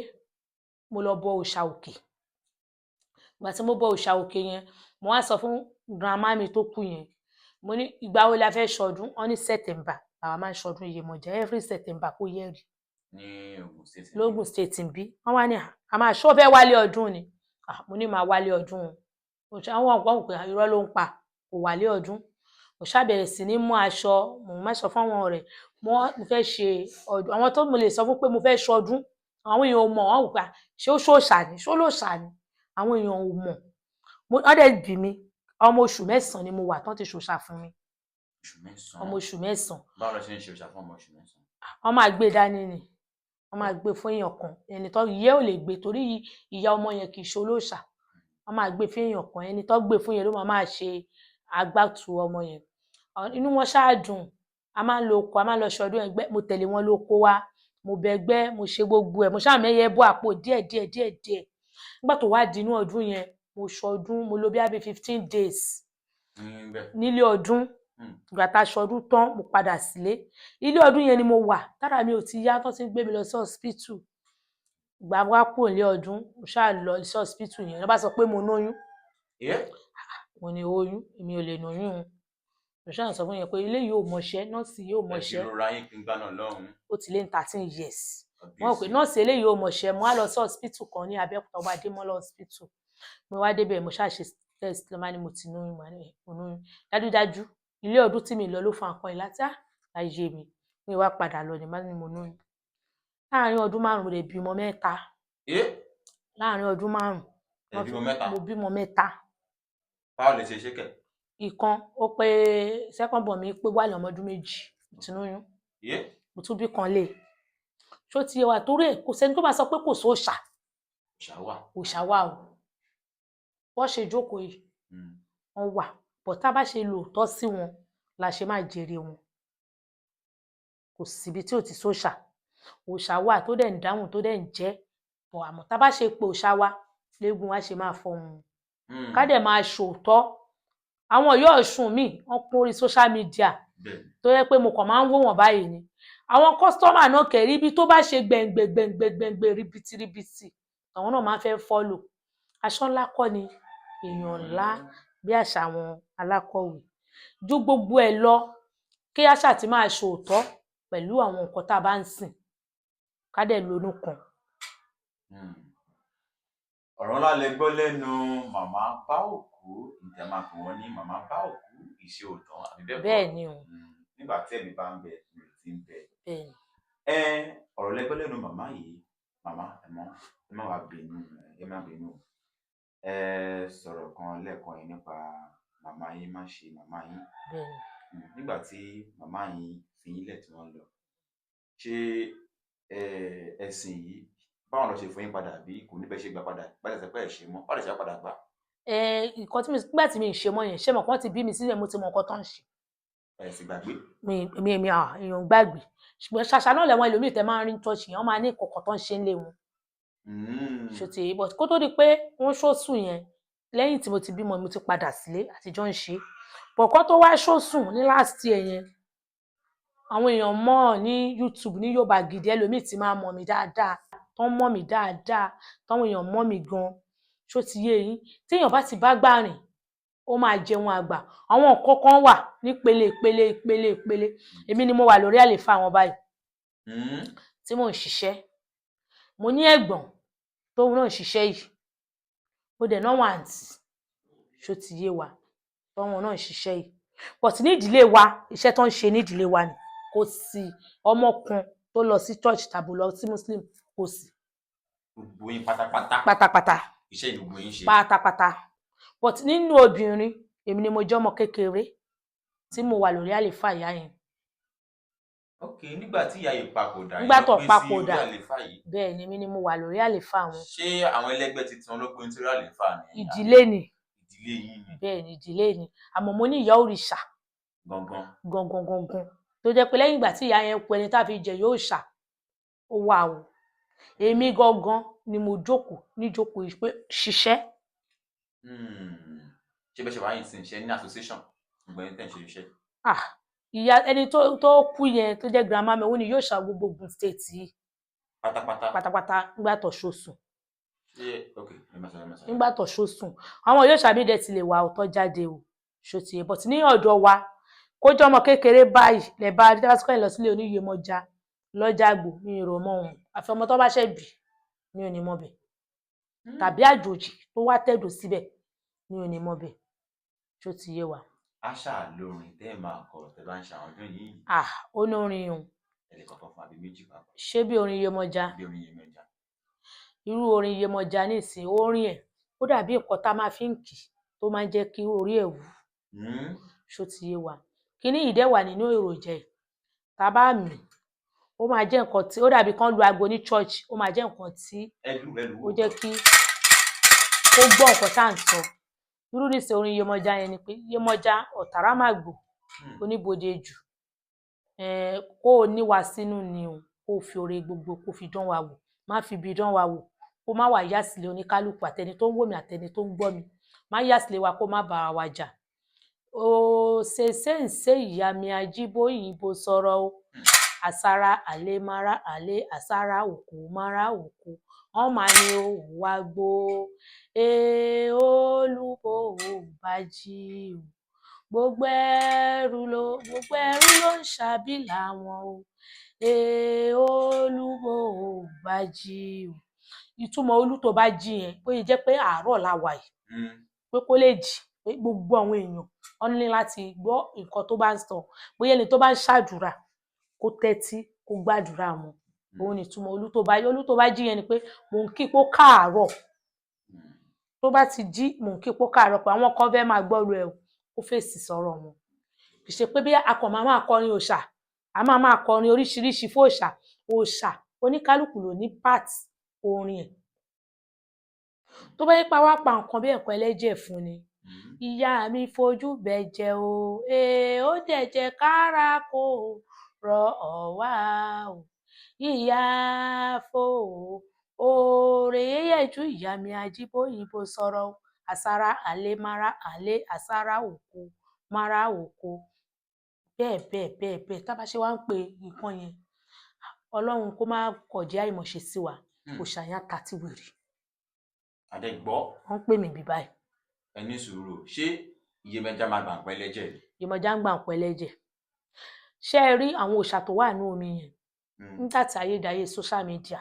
mo lọ bọ òòṣà òkè. Ìgbà tí mo bọ òòṣà òkè yẹn, mo wá sọ fún grandma mi tó kú yẹn, mo ní ìgbà wo la fẹ́ ṣọdún? Wọ́n ní September làwa máa ń ṣọdún Iyemọja, every September kó yẹ̀rì. Ní Ogun State. Lógùn State ń bí. Wọ́n wá ní a máa ṣó fẹ́ wálé ọdún ni. Mo ní máa wálé ọdún o. Àwọn ọ̀pọ̀ òpè irọ́ ló ń pa, kò wálé ọdún. Mo ṣàbẹ̀rẹ̀ sí ní mú aṣọ, mo má sọ fáwọn ọ̀rẹ́ mo fẹ́ ṣe ọdún, àwọn tó mo lè sọ fún pé mo fẹ́ ṣọdún. Àwọn èèyàn ò mọ̀, wọ́n wò pé ṣé ó ṣòṣà ni, ṣó lòṣà ni, àwọn èèyàn ò mọ̀. Wọ́n dẹ̀ bí mi, ọmọ oṣù 9 ni mo wà tán ti ṣòṣà fún mi. Oṣù 9? Ọmọ oṣù 9. Báwo lọ ṣe ń ṣe òṣà fún ọmọ oṣù 9? Wọ́n máa gbé dání ni, wọ́n máa gbé fún èèyàn kan, ẹni tó yẹ ò lè gbé, torí ìyá ọmọ yẹn kì í ṣe olóòṣà. Wọ́n máa gbé fún èèyàn kan, ẹni tó gbé fún yẹn ló máa máa ṣe agbátú ọmọ yẹn. Inú wọn ṣáà dùn. A máa ń lo oko, a máa ń lọ ṣọdún ẹgbẹ́, mo tẹ̀lé wọn lóko wá, mo bẹ ẹgbẹ́, mo ṣe gbogbo ẹ̀, mo ṣáà mẹ́yẹ bọ́ àpò díẹ̀ díẹ̀ díẹ̀ díẹ̀. Nígbà tó wá di inú ọdún yẹn, mo ṣọdún, mo lò bí i 15 days nílé ọdún. Ìgbà tá a ṣọdún tán, mo padà sílé. Ilé ọdún yẹn ni mo wà tára mi ò ti yá, tó ti ń gbé mi lọ sí hospital. Ìgbà wá kúrò nílé ọdún, mo ṣáà lọ sí hospital yẹn, ló bá sọ pé mo lóyún. Mo ní oyún? Èmi ò lè lóyún o. Mo ṣáà sọ fún yẹn pé ilé yìí ò mọṣẹ́, nọ́ọ̀sì yìí ò mọṣẹ́. Ẹ ti rọra yín pín gbá náà lọ́hùn. Ó ti lé ní 13 years. Wọ́n rò pé nọ́ọ̀sì eléyìí ò mọṣẹ́. Mo wá lọ sí hospital kan ní Abẹ́òkúta, Ọba Adémọ́lá Hospital. Mo wá débẹ̀, mo ṣáà ṣe test, ló máa ní mo ti lóyún. Mo ní mo lóyún dájúdájú? Ilé ọdún tí mi lọ ló fa nǹkan yìí láti láyé mi. Mi wá padà lọ ní má ní mo lóyún. Láàárín ọdún 5, mo lè bímọ mẹ́ta. Láàárín ọdún 5. Ẹ bímọ mẹ́ta? Mo bímọ mẹ́ta. Báwo lè ṣe ṣe kẹ? Ìkan ó pé, second born mi pé wà ní ọmọ ọdún 2, mo ti lóyún. Mo tún bí kan lé. Ṣó ti yẹ wa? Torí ẹ̀, kò sẹ́ni tó máa sọ pé kò sóòṣà. Òòṣà wà. Òòṣà wà o. Wọ́n ṣe jókòó yìí, wọ́n wà bọ̀. Tá a bá ṣe lòótọ́ sí wọn la ṣe máa jèrè wọn. Kò síbi tí ò ti sóòṣà. Òòṣà wà tó dẹ̀ ń dáhùn, tó dẹ̀ ń jẹ́ bọ̀. Àmọ́ tá a bá ṣe pé òòṣà wa léegun wa ṣe máa fọhùn, ká dẹ̀ máa ṣòótọ́. Àwọn Ọ̀yọ́ Ọ̀ṣun míì, wọ́n kún orí social media tó yẹ pé mo kàn máa ń wò wọ́n báyìí ni. Àwọn customer náà kẹ̀rí ibi tó bá ṣe gbẹ̀ngbẹ̀ gbẹ̀ngbẹ̀ gbẹ̀ngbẹ̀ ribitiribiti, àwọn náà máa ń fẹ́ follow. Aṣọ ńlá kọ́ ni èèyàn ńlá, bí àṣà àwọn alákọ̀wé. Ju gbogbo ẹ̀ lọ, kí àṣà ti máa ṣòótọ́ pẹ̀lú àwọn nǹkan tá a bá ń sìn, ká dẹ̀ lónú kan. Ọ̀rọ̀ ńlá lẹ gbọ́ lẹ́nu màmá Báòkú. Ǹjẹ́ máa pè wọ́n ní màmá Báòkú ìṣe òtán, àbí bẹ́ẹ̀ kọ́? Bẹ́ẹ̀ ni o. Nígbà tí ẹ̀mí bá ń bẹ, ìrètí ń bẹ. Bẹ́ẹ̀ ni. Ẹ ọ̀rọ̀ lẹ gbọ́ lẹ́nu màmá yìí. Màmá, ẹ má wàá bínú, ẹ má bínú. Ẹ sọ̀rọ̀ kan lẹ́ẹ̀kan yẹn nípa màmá yín, má ṣe màmá yín. Bẹ́ẹ̀ ni. Nígbà tí màmá yín fi yín lẹ̀ tí wọ́n lọ, ṣé ẹ̀sìn yìí, báwọn lọ ṣe fún yín padà, bí kò ní bẹ́ẹ̀ ṣe gbà padà bá ṣe pé ẹ̀ ṣe mọ́, báwọn lè ṣe padà gbà? Ẹ nǹkan tí mi, nígbà tí mi ì ṣe mọ́ yẹn, ṣé mọ̀ kán ti bí mi sílẹ̀, mo ti mọ nǹkan tó ń ṣe. Ẹ sì gbàgbé. Mi èèyàn gbàgbé, ṣùgbọ́n ṣàṣà náà lẹ́wọ̀n ẹlòmíì tẹ́ máa ń rí church yẹn, wọ́n máa ní ìkọ̀kọ̀ tó ń ṣe ń lé wọn. Ṣó ti, but kó tó di pé wọ́n ṣòsùn yẹn, lẹ́yìn tí mo ti bímọ, mo ti padà sílé àtijọ́ ń ṣe bọ̀. Kó tó wá ṣòsùn ní last year yẹn, àwọn èèyàn mọ̀ ní YouTube ní Yorùbá Gidi, ẹlòmíì ti máa mọ̀ mí dáadáa, tó ń mọ̀ mí dáadáa, táwọn èèyàn mọ̀ mí gan. Ṣó ti yé yín? Téèyàn bá ti bá gbà rìn, ó máa jẹun àgbà. Àwọn nǹkan kan wà nípele ìpele ìpele ìpele. Èmi ni mo wà lórí àlééfà wọn báyìí tí mò ń ṣiṣẹ́. Mo ní ẹ̀gbọ́n tóun náà ń ṣiṣẹ́ yìí, mo dẹ̀ náwọn àǹtí, ṣó ti yé wa, tọ́wọn náà ń ṣiṣẹ́ yìí. But ní ìdílé wa, iṣẹ́ tó ń ṣe ní ìdílé wa ni, kò sí ọmọ kan tó lọ sí church tàbí lọ sí Muslim, kò sí. Gbogbo yín pátápátá? Pátápátá. Iṣẹ́ yìí gbogbo yín ṣe? Pátápátá. But nínú obìnrin, èmi ni mo jẹ́ ọmọ kékeré tí mo wà lórí àléfà ìyá yẹn. Ok, nígbà tí ìyá yìí papòdà, Nígbà yìí tó ló gbé sí orí papòdà. àlééfà yìí? Bẹ́ẹ̀ ni, èmi ni mo wà lórí àléfà wọn. Ṣé àwọn ẹlẹgbẹ́ titun ló gbé sórí àlééfà ni? Ìdílé ni. Ìdílé yín ni? Bẹ́ẹ̀ ni, ìdílé ni, àmọ́ mo ní ìyá òrìṣà Gangan. Gangan gangan, tó jẹ́ pé lẹ́yìn ìgbà tí ìyá yẹn kú, ẹni tá a fi jẹ yóò ṣà ó wà o. Èmi gangan ni mo jókòó níjókòó yìí pé ṣiṣẹ́. Ṣé bẹ́ẹ̀ ṣe wáyé sí ṣe ní association gbogbo ẹni tẹ́ ń ṣe iṣẹ́? Ah, ìyá ẹni tó kú yẹn, tó jẹ́ grandma mi, òun ni yóò ṣà gbogbo Ògùn State yìí. Pátápátá? Pátápátá, nígbà tó ṣó sùn. Ṣé ok, ẹ má sọ, ẹ má sọ. Nígbà tó ṣó sùn, àwọn yóò ṣàbí dẹ̀ ti lè wà ọ̀tọ̀ jáde o, ṣó ti yẹ. But ní ọ̀dọ̀ wa, kó jẹ́ ọmọ kékeré báyìí lẹ̀ bá rí tẹ́lá lọ sílé oníyèmọjà lọ́jà àgbò, mi ò rò mọ́ òun, àfi ọmọ tó bá ṣẹ̀ bí mi ò ní mọ̀ bẹ̀, tàbí àjòjì tó wá tẹ̀dó síbẹ̀, mi ò ní mọ̀ bẹ̀. Ṣó ti yé wa? Àṣà lórin tẹ́ ẹ máa kọ tẹ́ bá ń ṣe àwọn ọdún yìí? Ah, ó ní orin o. Ẹ lè kọ́kọ́ fún àbí méjì papọ̀. Ṣé bí orin Yemọja? Bí orin Yemọja. Irú orin Yemọja nísìnyí, orin ẹ̀ ó dàbí nǹkan tá a máa fi ń kì tó máa ń jẹ́ kí orí ẹ̀ wú. Ṣó ti yé wa? Kíní yìí dẹ̀ wà nínú èròjà ẹ̀, tá a bá mì, ó máa jẹ́ nǹkan tí ó dàbí kán lu aago ní church, ó máa jẹ́ nǹkan tí Ẹ lù, ẹ lù. ó jẹ́ kí ó gbọ́ nǹkan tá à ń sọ. Irú nísìnyí, orin Yemọja yẹn ni pé Yemọja ọ̀tàràmàgbò, oníbodè jù, kó o níwa sínú ni o, kó o fi oore gbogbo kó o fi dán wa wò, má fi ibi dán wa wò, kó má wàá yà sílé oníkálukú, àtẹni tó ń wò mí, àtẹni tó ń gbọ́ mi, má yà sílé wa, kó má bá wa jà. Ó ṣe ṣe ń ṣe ìyá mi ajíbóyìnbó sọ̀rọ̀ o, àsárá àlè mara àlè àsárá òkú mara òkú, wọn máa ní o wá gbó ee, olúbo ò bá jí o, gbogbo ẹrú ló ń ṣàbílà wọn o, ee olúbo ò bá jí o. Ìtumọ̀ olú tó bá jí yẹn, ó yẹ jẹ́ pé àárọ̀ la wà yìí, pé kó lè jí, pé gbogbo àwọn èèyàn wọn ní láti gbọ́ nǹkan tó bá ń sọ, bóyá ẹni tó bá ń ṣàdúrà kó tẹ́tí kó gbàdúrà wọn. Òun ni ìtumọ̀ olú tó bá jí yẹn, ni pé mò ń kí pé ó káàárọ̀. Tó bá ti jí, mò ń kí pé ó káàárọ̀, pé àwọn kan fẹ́ máa gbọ́rọ̀ ẹ̀ o, kó fèsì sọ̀rọ̀ wọn. Kì í ṣe pé bí a kàn máa máa kọrin òòṣà, a máa máa kọrin oríṣiríṣi fún òòṣà. Òòṣà oníkálukú ló ní part orin ẹ̀. Tó bá yẹ pé wá pa nǹkan bí ẹ̀kọ́ ẹlẹ́jẹ̀ fún ni, ìyá mi fojú bẹ̀jẹ̀ o, ee ó dẹ̀jẹ̀ kára kó rọ ọ̀wá o, ìyá fò oore yẹ́yẹ́jú, ìyá mi ajíbóyìnbó sọ̀rọ̀ o, àsárá àlè mara àlè àsárá òkú mara òkú, bẹ́ẹ̀ bẹ́ẹ̀ bẹ́ẹ̀ bẹ́ẹ̀. Tá a bá ṣe wá ń pe nǹkan yẹn, Ọlọ́run kó má kọ̀dí àìmọ̀ṣe sí wa, kò ṣàyàn tàti wèrè. Àdẹ́gbọ́. Wọ́n ń pè mí bí báyìí. Ẹ ní sùúrù, ṣé Iyemọja máa gbà pẹ́ lẹ́jẹ̀ ni? Iyemọja ń gbà ń pẹ́ lẹ́jẹ̀. Ṣé ẹ rí àwọn òòṣà tó wà ní omi yẹn? Nígbà tí ayédáyé social media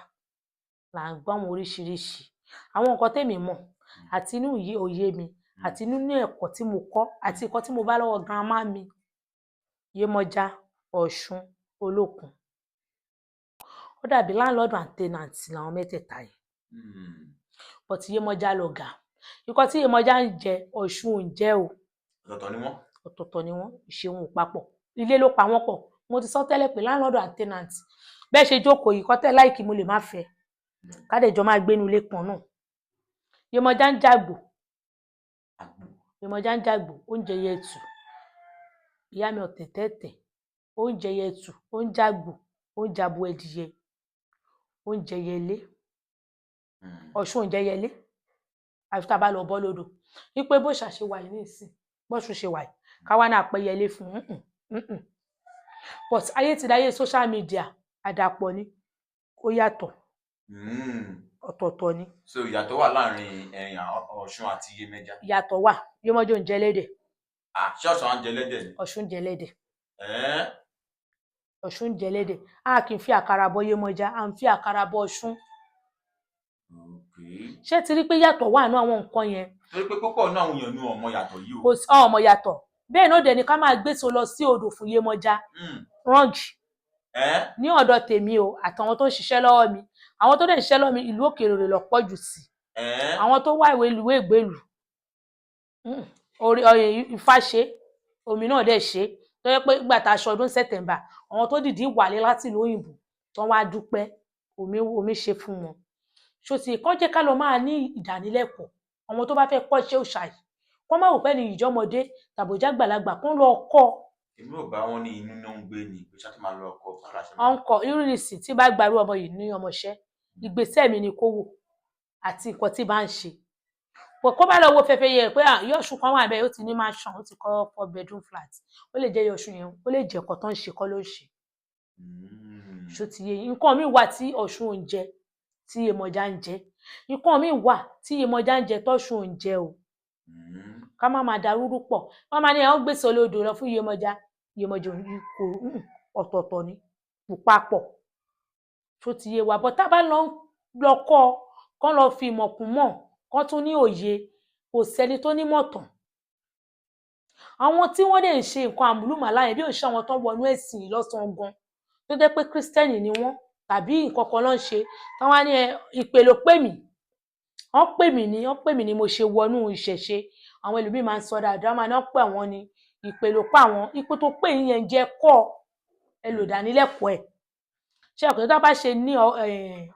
là ń gbọ́ àwọn oríṣiríṣi àwọn nǹkan tèmi mọ̀, àti inú òye mi, àti nínú ẹ̀kọ́ tí mo kọ́, àti nǹkan tí mo bá lọ́wọ́ grandma mi, Yemọja, Ọ̀ṣun, Olókun, ó dàbí landlord and tenant làwọn mẹ́tẹ̀ẹ̀ta yìí. But Yemọja lọ̀gá. Nǹkan tí Yemọja ń jẹ, Ọ̀ṣun ò ń jẹ o. Ọ̀tọ̀ọ̀tọ̀ ni wọ́n. Ọ̀tọ̀ọ̀tọ̀ ni wọ́n, ìṣe wọn ò papọ̀, ilé ló pa wọ́n pọ̀. Mo ti sọ tẹ́lẹ̀ pé landlord and tenant, bẹ́ẹ̀ ṣe jókòó yìí, kọ́tẹ́ láìkí mo lè má fẹ́, kádẹ̀jọ́ máa gbénu ilé kan náà. Yemọja ń jàgbò. Àgbò. Yemọja ń jàgbò, oúnjẹ yẹtù, ìyá mi ọ̀tẹ̀tẹ̀tẹ̀, oúnjẹ yẹtù, ó ń jàgbò, ó ń jabo ẹdìyẹ, ó ń jẹyẹlé. Ọ̀ṣun ò ń jẹyẹlé, àfi tá a bá lọ bọ́ lódò wípé bó ṣàṣe wà yìí nísìn, bọ́ṣun ṣe wà yìí, káwá náà pẹ́yẹlé fún un. But ayé ti dáyé social media, àdàpọ̀ ni, ó yàtọ̀. Ọ̀tọ̀ọ̀tọ̀ ni. So ìyàtọ̀ wà láàrin ẹ̀yìn Ọ̀ṣun àti Iyemọja? Ìyàtọ̀ wà. Yemọja ò ń jẹ ẹlẹ́dẹ̀. Ah, ṣé Ọ̀ṣun á ń jẹ ẹlẹ́dẹ̀ ni? Ọ̀ṣun ń jẹ ẹlẹ́dẹ̀. Ẹ́ẹ́. Ọ̀ṣun ń jẹ ẹlẹ́dẹ̀. A kì í fi àkàrà bọ Yemọja, à ń fi àkàrà bọ Ọ̀ṣun. Ṣé ti rí pé yàtọ̀ wà nínú àwọn nǹkan yẹn? Torí pé púpọ̀ náà àwọn èèyàn ní ọmọ yàtọ̀ yìí o. Kò sí ọmọ yàtọ̀. Bẹ́ẹ̀ náà dẹ̀ ni ká máa gbé so lọ sí odò fún Yemọja. Wrong. Ní ọ̀dọ̀ tèmi o, àtàwọn tó ń ṣiṣẹ́ lọ́wọ́ mi, àwọn tó dẹ̀ ń ṣiṣẹ́ lọ́wọ́ mi, ìlú òkèèrè lọ pọ̀ jù sí. Àwọn tó wá ìwé ìlú ìgbèlú, orí ọyẹ Ifá ṣe, omi náà dẹ̀ ṣe, tó yẹ pé ìgbà tá a ṣọdún September, àwọn tó dìdí wálé láti ìlú òyìnbó tó wá dúpẹ́, omi omi ṣe fún wọn. Ṣòtì kán jẹ́ ká lọ máa ní ìdánilẹ́kọ̀ọ́. Àwọn tó bá fẹ́ kọ́ṣẹ́ òòṣà yìí, kán má wò pé ní ìjọmọdé tàbójá gbàlagbà, kán lọ kọ́. Èmi ò bá wọn ní inú náà ń gbé ni pé ṣáà tó máa lọ ọkọ bàrà ṣe. Ọ̀n kọ irú nìsín tí bá gbarú ọmọ yìí ní ọmọọṣẹ́, ìgbésẹ̀ mi ni kó wò àti nǹkan tí bá ń ṣe. Kò kó bá lọ wo fẹfẹ yẹ pé Yọ̀ṣun kan wà bẹ́ẹ̀, ó ti ní mansion, ó ti kọ́ 4 bedroom flat, ó lè jẹ́ Yọ̀ṣun yẹn, ó lè jẹ́ ẹ̀kọ́ tó ń ṣe kọ́ ló ń ṣe. Ṣó ti yé yín? Nǹkan míì wà tí Ọ̀ṣun ò ń jẹ tí Yemọja ń jẹ, nǹkan míì wà tí Yemọja ń jẹ tọ́ṣun ò ń jẹ o. Ká má máa darúrú pọ̀. Wọ́n máa ní ẹ̀ ń gbèsè olódò lọ fún Yemọja, Yemọja kò, ọ̀tọ̀ọ̀tọ̀ ni, kò papọ̀. Ṣó ti yé wa? Bọ́ tá a bá lọ lọ kọ́, kán lọ fi ìmọ̀ kún mọ̀, kán tún ní òye. Kò sẹ́ni tó ní mọ̀ tán. Àwọn tí wọ́n dẹ̀ ń ṣe nǹkan àmúlùmálà yẹn, bí ò ń ṣe àwọn tó ń wọnú ẹ̀sìn yìí lọ́sàn-án gan, tó jẹ́ pé Kírísítẹ́nì ni wọ́n tàbí nǹkan kan ló ń ṣe, táwọn á ní ẹ ìpè ló pè mí, wọ́n pè mí ní, wọ́n pè mí ní mo ṣe wọnú ìṣẹ̀ṣe. Àwọn ẹlòmíì máa ń sọ dáadáa, wọ́n máa ní wọ́n pè wọ́n ní ìpè ló pa àwọn. Ipò tó pè yín yẹn jẹ́ kọ́ ẹ lò ìdánilẹ́kọ̀ọ́ ẹ̀. Ṣé ọkùnrin tó bá ṣe ní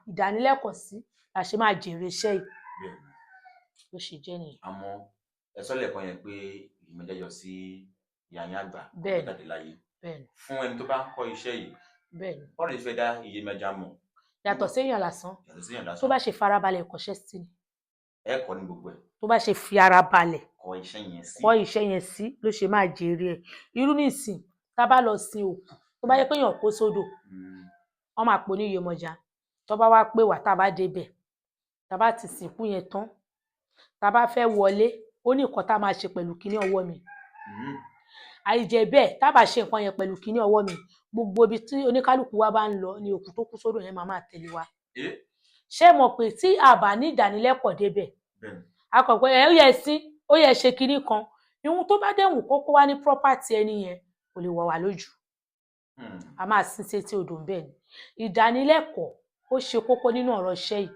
ìdánilẹ́kọ̀ọ́ sí la ṣe máa jèrè iṣẹ́ yìí. Bó ṣe jẹ́ nìyẹn. Àmọ́ ẹ sọ lẹ́ẹ̀kan yẹn pé Yemọja yọ sí ìyá yín àgbà jáde láyé. Fún ẹni tó bá ń kọ́ iṣẹ́ yìí, báwo lè fẹ́ dá Yemọja mọ̀? Yàtọ̀ séèyàn lásán. Yàtọ̀ séèyàn lásán. Tó bá ṣe farabalẹ̀ kọ́ṣẹ́ sí ni. Ẹ kọ́ ní gbogbo ẹ̀. Tó bá ṣe fi ara balẹ̀ kọ́ iṣẹ́ yẹn sí. Kọ́ iṣẹ́ yẹn sí ló ṣe máa jèrè ẹ̀. Irú nísìn tá a bá lọ sin òkú, tó bá yẹ pé èèyàn kó sódò, wọ́n máa pò ní Yemọja. Tó bá wá pè wá, tá a bá débẹ̀, tá a bá ti sìnkú yẹn tán, tá a bá fẹ́ wọlé, ó ní nǹkan tá a máa ṣe pẹ̀lú kíní ọwọ́ mi. Àìjẹ́ bẹ́ẹ̀, tá a bá ṣe nǹkan yẹn pẹ̀lú kíní ọwọ́ mi, gbogbo ibi tí oníkálukú wa bá ń lọ ni òkú tó kú sódò yẹn máa máa tẹ̀lé wa. Ṣé mọ̀ pé tí a bá ní ìdánilẹ́kọ̀ọ́ débẹ̀, a kàn pé ẹ ó yẹ sí, ó yẹ ṣe kinní kan, ihun tó bá dẹ̀wùn kókó wá ní property ẹni yẹn kò lè wọ̀ wá lójú. A máa sin sétí odò ń bẹ̀ ni. Ìdánilẹ́kọ̀ọ́ ó ṣe kókó nínú ọ̀rọ̀ iṣẹ́ yìí.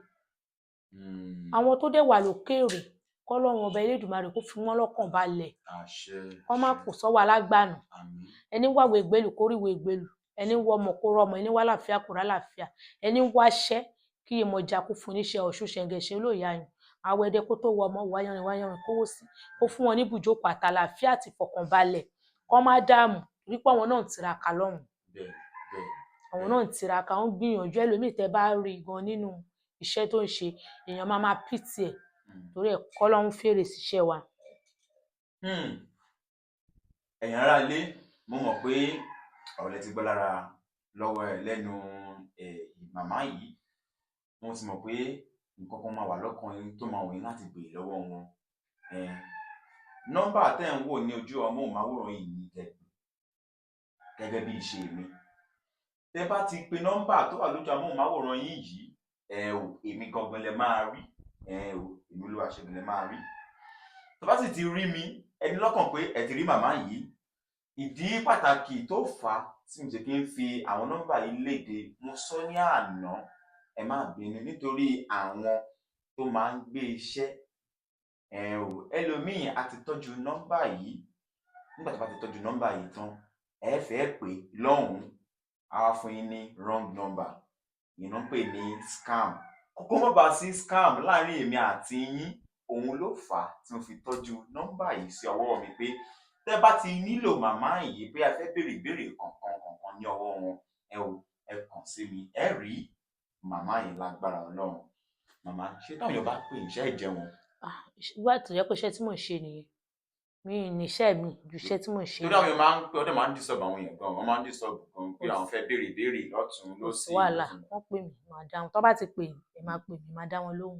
Àwọn tó dẹ̀ wà lókèèrè, kọ́lọ́run ọba Elédùmarè kó fi wọ́n lọ́kàn balẹ̀, kọ́ má kó sọ́wọ́ alágbànú. Ẹni wáwé ìgbélú kó ríwèé ìgbélú, ẹni wọ́ ọmọ kó rọ́mọ, ẹni wá láàfíà kó rálàáfíà, ẹni wáṣẹ́ kí Yemọja kó fún níṣẹ́. Ọ̀ṣun ṣẹ̀ǹgẹ̀ṣẹ̀ olóòyà yùn awẹ́dẹ kó tó wọ ọmọ wáyánrin wáyánrin kówó sí, kó fún wọn ní ibùjókòó àtàlàáfíà àti ìfọ̀kànbalẹ̀, kọ́ má dààmú torí pé àwọn náà ń tiraka lọ́hùn. Àwọn náà ń tiraka, wọ́n gbìyànjú. Ẹlòmíì tẹ́ bá rí gan nínú iṣẹ́ tó ń ṣe, èèyàn máa máa pìtì ẹ̀ torí ẹ̀. Kọ́ ló ń fèrè síṣẹ́ wa. Ẹ̀yin ará ilé, mo mọ̀ pé ọ̀rọ̀ lẹ ti gbọ́ lára lọ́wọ́ ẹ̀ lẹ́nu màmá yìí. Mo sì mọ̀ pé nǹkan kan máa wà lọ́kàn yín tó máa wù yín láti béèrè lọ́wọ́ wọn. Nọ́mbà tẹ́ ń wò ní ojú amóhùnmáwòrán yìí ní gẹ́gẹ́ bí ìṣe mi. Tẹ́ bá ti pe nọ́mbà tó wà lójú amóhùnmáwòrán yín yìí, ẹ ò èmi gangan lẹ máa rí, ẹ ò èmi Olúwaṣẹ́gun lẹ máa rí. Tó bá sì ti rí mi, ẹni lọ́kàn pé ẹ ti rí màmá yìí. Ìdí pàtàkì tó fà á tí mo ṣe kí ń fi àwọn nọ́mbà yìí léde, mo sọ ní àná, ẹ má bínú, nítorí àwọn tó máa ń gbé iṣẹ́ ẹ ò ẹlòmíì á ti tọ́jú nọ́mbà yìí. Nígbà tó bá ti tọ́jú nọ́mbà yìí tán, ẹ fẹ́ pè lọ́hùn-ún, á wá fún yín ní wrong number, ìyẹn náà ń pè ní scam. Kókó má bàa sí scam láàrin èmi àti yín, òun ló fà á tí mo fi tọ́jú nọ́mbà yìí sí ọwọ́ mi pé tẹ́ bá ti nílò màmá yìí, pé a fẹ́ béèrè ìbéèrè kankan kankan ní ọwọ́ wọn, ẹ ò ẹ kàn sí mi, ẹ rí màmá yìí lágbára Ọlọ́run. Màmá, ṣé táwọn èèyàn bá pè iṣẹ́ ìjẹ wọn? Ìgbà tó yẹ pé iṣẹ́ tí mò ń ṣe nìyẹn, mi ì níṣẹ́ mi ju iṣẹ́ tí mò ń ṣe. Torí àwọn èèyàn máa ń pè, ọdẹ máa ń disturb àwọn èèyàn gan, wọ́n máa ń disturb gan pé àwọn fẹ́ béèrè ìbéèrè lọ́tùn lósì. Wàhálà, wọ́n pè mí, màá dáhùn. Tó bá ti pè mí, ẹ máa pè mí, màá dá wọn lóhùn.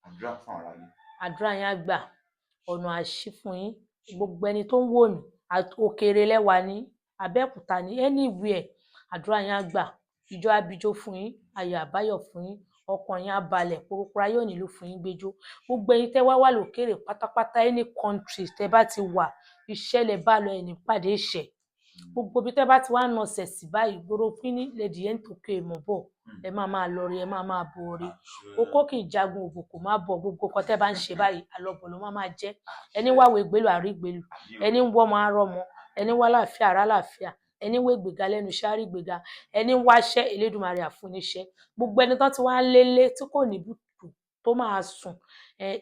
Àdúrà fún àwọn aráalé. Àdúrà yín á gbà, ọ̀nà àṣì fún yín. Gbogbo ẹni tó ń wò mí, òkèèrè lẹ́wà ní Abẹ́òkúta ní anywhere, àdúrà yín á gbà, ìjọ abijó fún yín, ayọ̀ àbáyọ̀ fún yín. Ọkàn yín á balẹ̀, kúrúkúrá yóò nílò fún yín gbẹjọ. Gbogbo ẹ̀yin tẹ́ wá wà lókèrè pátápátá, any country tẹ́ bá ti wà, iṣẹ́ lẹ bá lọ, ẹni pàdé ìṣẹ́. Gbogbo ibi tẹ́ bá ti wá nọsẹ̀ sí báyìí, gbòòrò pínní lẹ́dí ẹ̀ ń tòkè mọ́ bọ̀, ẹ máa máa lọ rí, ẹ máa máa bọ̀ rí. Okó kì í jagun òbò kò má bọ̀. Gbogbo nǹkan tẹ́ bá ń ṣe báyìí, àlọ́bọ̀ ló máa máa jẹ́. Ẹni wáwo ìgbélú àrí ìgbélú, ẹni ń wọ́mọ arọ́mọ, ẹni wá láàfíà ará láàfíà, ẹni wé gbéga lẹ́nu iṣẹ́ àrí gbéga, ẹni ń wáṣẹ́ Elédùmarè àfúniṣẹ́. Gbogbo ẹni tán ti wá ń lélé tí kò ní bùtù tó máa sùn,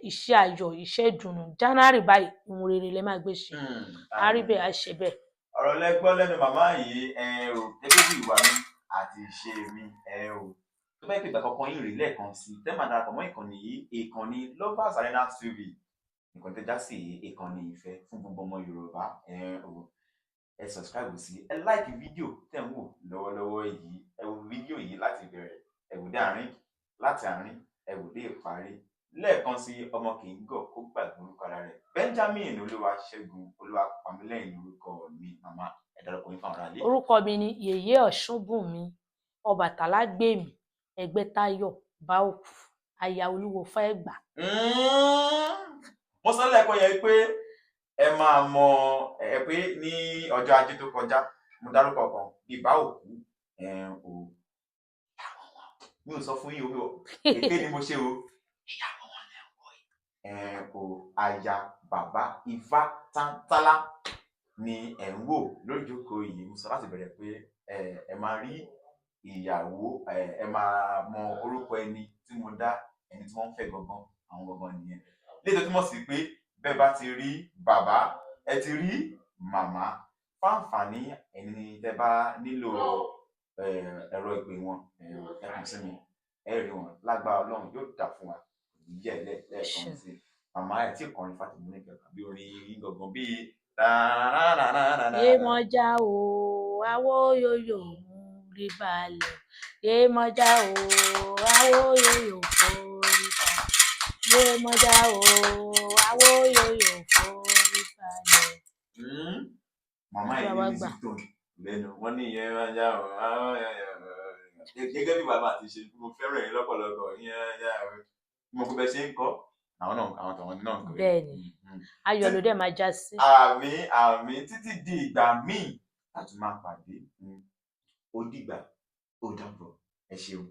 iṣẹ́ ayọ̀, iṣẹ́ ìdùnnú, January báyìí, ohun rere lẹ máa gbé ṣe. Á rí bẹ́ẹ̀, á ṣe bẹ́ẹ̀. Ọ̀rọ̀ lẹ́gbọ́n lẹ́nu màmá yìí. Ẹ ò gẹ́gẹ́ bí ìwà mi àti ìṣe mi, ẹ ò tó bá ìpè ìgbà kankan yìí rí lẹ́ẹ̀kan sí tẹ́ máa darapọ̀ mọ́ ìkànnì yìí, ìkànnì Lovers Arena TV, ìkànnì tẹ́já sí ìkànnì ìfẹ́ fún gbogbo ọmọ Yorùbá. Ẹ ò ẹ subscribe sí, ẹ like fídíò tẹ́ ń wò lọ́wọ́lọ́wọ́ yìí. Ẹ wo fídíò yìí láti bẹ̀rẹ̀, ẹ wò dé àárín, láti àárín ẹ wò dé ìparí. Lẹ́ẹ̀kan sí, ọmọ kì í gọ̀ kó gbàgbé orúkọ ara rẹ̀. Benjamin Olúwaṣẹ́gun Olúwapamílẹ́yìn orúkọ mi. Màmá, ẹ dárúkọ yín fáwọn aráalé. Orúkọ mi ni Yèyé Ọ̀ṣúnbùnmi Ọbàtálá Gbèmí Ẹgbẹ́táyọ̀ Báòkù, aya Olúwo Fẹ́gbà. Mo sọ lẹ́ẹ̀kan yẹn pé ẹ máa mọ ẹ pé ní ọjọ́ ajé tó kọjá mo dárúkọ kan bíi Báòkú. O mi ò sọ fún yín o, èké ni mo ṣe o. Ìyàwó wọn lẹ ń wọ yìí o, aya bàbá Ifá Tántálá ni ẹ ń wò lórí ìjókòó yìí. Mo sọ láti bẹ̀rẹ̀ pé ẹ máa rí ìyàwó, ẹ máa mọ orúkọ ẹni tí mo dá, ẹni tí wọ́n ń fẹ́ gangan, àwọn gangan nìyẹn. Léyìí tó túmọ̀ sí pé bẹ́ẹ̀ bá ti rí bàbá, ẹ ti rí màmá. Fáǹfààní ẹni tẹ́ bá nílò ẹ̀rọ ìpè wọn, ẹ kàn sí mi, ẹ rí wọn. Lágbára Ọlọ́run, yóò dà fún wa yẹ lẹ́ẹ̀kan sí. Màmá, ẹ tí kọrin Fátìmúnìkẹ́ àbí orin yín gangan bíi. Yemọja o, àwo yòyò mú rí balẹ̀. Yemọja o, àwo yòyò forí balẹ̀. Yemọja o, àwo yòyò forí balẹ̀. Màmá yìí ní music tone lẹ́nu wọ́n ní Yemọja o, àwo yòyò, gẹ́gẹ́ bí bàbá àti ṣe mo fẹ́ràn yín lọ́pọ̀lọpọ̀. Yemọja o, mo kò bẹ ṣe ń kọ́ àwọn náà, àwọn tàwọn náà ń kọ́. Bẹ́ẹ̀ni, ayọ̀ ló dẹ̀ máa já sí. Àmín, àmín. Títí di ìgbà míì láti máa pàdé, ó dìgbà, ó dàbọ̀, ẹ ṣeun.